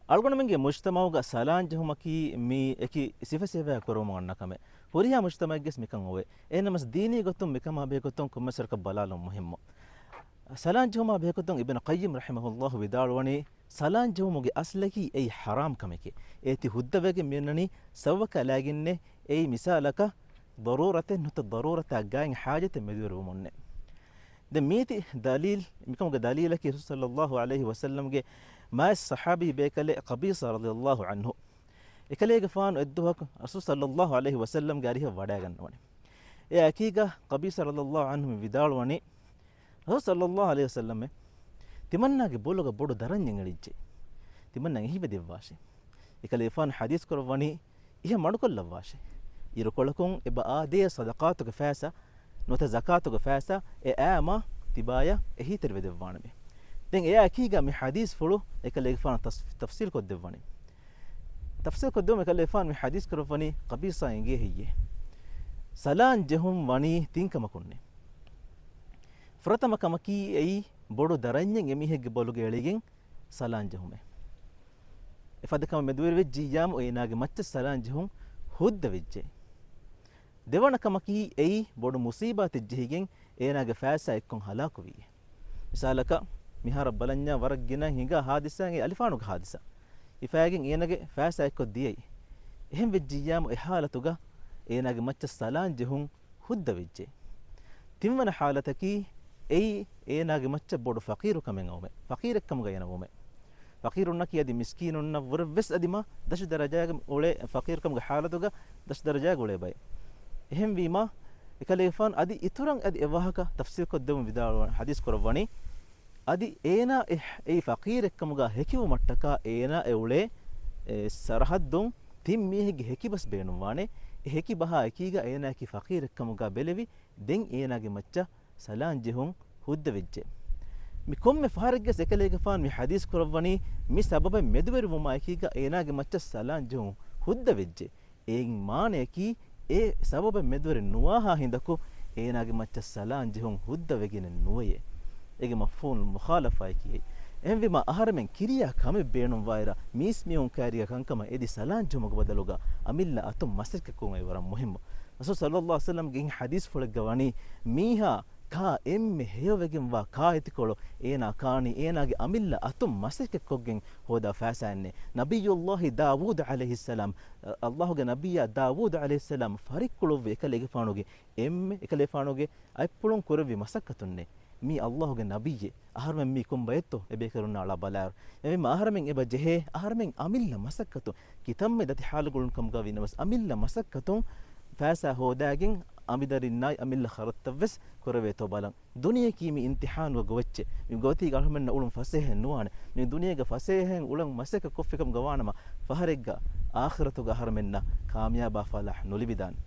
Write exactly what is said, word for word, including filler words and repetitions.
އަޅުގަނޑުމެންގެ މުޖްތަމަޢުގަ ސަލާން ޖެހުމަކީ މީ އެކި ސިފަ ސިފައި ކުރަމުން އަންނަ ކަމެއް. ހުރިހާ މުޖްތަމަޢެއްގެސް މިކަން އޮވޭ. އެހެންނަމަސް ދީނީ ގޮތުން މިކަމާ ބެހޭ ގޮތުން ކޮންމެސް ވަރަކަށް ބަލާލުން މުހިއްމު. ސަލާން ޖެހުމާ ބެހޭ ގޮތުން އިބްނު ޤައްޔިމް ރަޙިމަހުﷲ ވިދާޅުވަނީ، ސަލާން ޖެހުމުގެ އަސްލަކީ އެއީ ޙަރާމް ކަމެކޭ. އޭތި ހުއްދަވެގެން މިއޮންނަނީ ސަބަބަކާ ލާގެންނޭ. އެއީ މިސާލަކަށް ޟަރޫރަތެއް ނުވަތަ ޟަރޫރަތާ ގާތް ޙާޖަތެއް މެދުވެރިވުމުންނޭ. ދެން މީތި ދަލީލް، މިކަމުގެ ދަލީލަކީ ރަސޫލު ޞައްލައްލާހު ޢަލައިހި ވަސައްލަމްގެ މާތް ޞަޙާބީ ބޭކަލެއް ޤަބީޞާ ރަޟިޔައްލާހު ޢަންހު. އެކަލޭގެފާނު އެއްދުވަހަކު ރަސޫލު ޞައްލައްލާހު ޢަލައިހި ވަސައްލަމްގެ އަރިހަށް ވަޑައިގަންނަވަނީ. އެއާ އެކީގަ ޤަބީޞާ ރަޟިޔައްލާހު ޢަންހު މި ވިދާޅުވަނީ، ރަސޫލު ޞައްލައްލާހު ޢަލައިހި ވަސައްލަމް، ތިމަންނާގެ ބޮލުގަ ބޮޑު ދަރަންޏެއް އެޅިއްޖެ. ތިމަންނަ އެހީވެދެއްވާށޭ. އެކަލޭގެފާނު ޙަދީޘް ކުރައްވަނީ، އިހަށް މަޑުކޮށްލައްވާށޭ. އިރުކޮޅަކުން އެބަ އާދޭ ޞަދަޤާތުގެ ފައިސާ ނުވަތަ ޒަކާތުގެ ފައިސާ އެ އާމާ ތިބާޔަށް އެހީތެރިވެދެއްވާނަމޭ. ދެން އެއާ އެކީގަ މި ޙަދީޘްފުޅު އެކަލޭގެފާނު ތަސް-، ތަފްޞީލް ކޮށްދެއްވަނީ. ތަފްޞީލް ކޮށްދެވުމުން އެކަލޭގެފާނު މި ޙަދީޘް ކުރައްވަނީ ޤަބީޞާ އެނގޭ ހެއްޔޭ؟ ސަލާން ޖެހުން ވަނީ ތިން ކަމަކުންނޭ. ފުރަތަމަ ކަމަކީ އެއީ ބޮޑު ދަރަންޏެއް އެމީހެއްގެ ބޮލުގަ އެޅިގެން ސަލާން ޖެހުމޭ. އެފަދަ ކަމެއް މެދުވެރިވެއްޖިއްޔާމު އޭނާގެ މައްޗަށް ސަލާން ޖެހުން ހުއްދަ ވެއްޖެ. ދެވަނަ ކަމަކީ އެއީ ބޮޑު މުޞީބާތެއް ޖެހިގެން އޭނާގެ ފައިސާ އެއްކޮށް ހަލާކުވީ. މިސާލަކަށް، މިހާރަށް ބަލަންޏާ ވަރަށް ގިނަ ހިނގާ ހާދިސާ އެއީ އަލިފާނުގެ ހާދިސާ. ހިފާގެން އޭނާގެ ފައިސާ އެއްކޮށް ދިޔައީ. އެހެން ވެއްޖިއްޔާމު އެ ހާލަތުގަ އޭނާގެ މައްޗަށް ސަލާން ޖެހުން ހުއްދަ ވެއްޖެ. ތިންވަނަ ހާލަތަކީ އެއީ އޭނާގެ މައްޗަށް ބޮޑު ފަޤީރު ކަމެއް އައުމެ، ފަޤީރެއް ކަމުގަ އޭނަ ވުމެ. ފަޤީރުންނަކީ އަދި މިސްކީނުންނަށް ވުރެ ވެސް އަދި މާ ދަށު ދަރަޖާގަ އުޅޭ، ފަޤީރު ކަމުގެ ހާލަތުގަ ދަށު ދަރަޖާގަ އުޅޭ ބައެއް. އެހެންވީމާ، އެކަލޭގެފާނު އަދި އިތުރަށް އަދި އެ ވާހަކަ ތަފްޞީލްކޮށްދެމުން ވިދާޅުވަން ޙަދީޘް ކުރައްވަނީ، އަދި އޭނާ އެ، އެއީ ފަޤީރެއްކަމުގަ ހެކިވުމަށްޓަކާ އޭނާ އެ އުޅޭ، އެ، ސަރަޙައްދުން ތިން މީހެއްގެ ހެކިބަސް ބޭނުންވާނެ. އެ ހެކިބަހާ އެކީގަ އޭނާއަކީ ފަޤީރެއްކަމުގަ ބެލެވި، ދެން އޭނާގެ މައްޗަށް ސަލާން ޖެހުން ހުއްދަ ވެއްޖެ. މި ކޮންމެ ފަހަރެއްގެ އެކަލޭގެފާނު މި ޙަދީޘް ކުރައްވަނީ މި ސަބަބެއް މެދުވެރިވުމާ އެކީގަ އޭނާގެ މައްޗަށް ސަލާން ޖެހުން ހުއްދަ ވެއްޖެ. އޭގެ މާނަޔަކީ، އެ ސަބަބެއް މެދުވެރި ނުވާހާ ހިނދަކު އޭނާގެ މައްޗަށް ސަލާން ޖެހުން ހުއްދަ ވެގެނެއް ނުވެޔޭ. އޭގެ މަފްހޫމު މުޚާލަފާއަކީ އެއީ. އެހެންވީމާ އަހަރެމެން ކިރިޔާ ކަމެއް ބޭނުންވާއިރަށް މީސްމީހުން ކައިރީގަ ކަންކަމަށް އެދި ސަލާން ޖެހުމުގެ ބަދަލުގަ އަމިއްލަ އަތުން މަސައްކަތްކުރުން އެއީ ވަރަށް މުހިއްމު. ރަސޫލު ޞައްލައްލާހު ޢަލައިހި ވަސައްލަމްގެ ޙަދީޘްފުޅެއްގަ ވަނީ، މީހާ ކާ އެންމެ ހެޔޮވެގެންވާ ކާއެތިކޮޅު އޭނާ ކާނީ އޭނާގެ އަމިއްލަ އަތުން މަސައްކަތްކޮށްގެން ހޯދާ ފައިސާއެއްނޭ. ނަބިއްޔުﷲ ދާވޫދު ޢަލައިހިއްސަލާމް، ﷲގެ ނަބިއްޔާ ދާވޫދު ޢަލައިހިއްސަލާމް ފަރިއްކުޅުއްވި އެކަލޭގެފާނުގެ އެންމެ، އެކަލޭފާނުގެ އަތްޕުޅުން ކުރެއްވި މަސައްކަތުންނޭ. މީ ﷲގެ ނަބިއްޔެއް. އަހަރުމެން މީ ކޮން ބައެއްތޯ އެބޭކަލުންނާ އަޅާ ބަލާއިރު. އެހެންވީމަ އަހަރެމެން އެބަ ޖެހޭ، އަހަރެމެން އަމިއްލަ މަސައްކަތުން، ކިތަންމެ ދަތި ޙާލުގަ އުޅުނު ކަމުގަ ވީނަމަވެސް، އަމިއްލަ މަސައްކަތުން ފައިސާ ހޯދާގެން އަނބިދަރިންނާއި އަމިއްލަ ޚަރަދުތައް ވެސް ކުރެވޭތޯ ބަލަން. ދުނިޔެއަކީ މި އިމްތިޙާނުގެ ގޮވައްޗެއް. މި ގޮވަތީގަ އަހަރުމެންނަށް އުޅުން ފަސޭހައެއް ނުވާނެ. މި ދުނިޔޭގަ ފަސޭހައެއް އުޅަން މަސައްކަތް ކޮށްފިކަމުގަ ވާނަމަ، ފަހަރެއްގަ އާޚިރަތުގަ އަހަރުމެންނަށް ކާމިޔާބާ ފަލާޙް ނުލިބިދާނެ.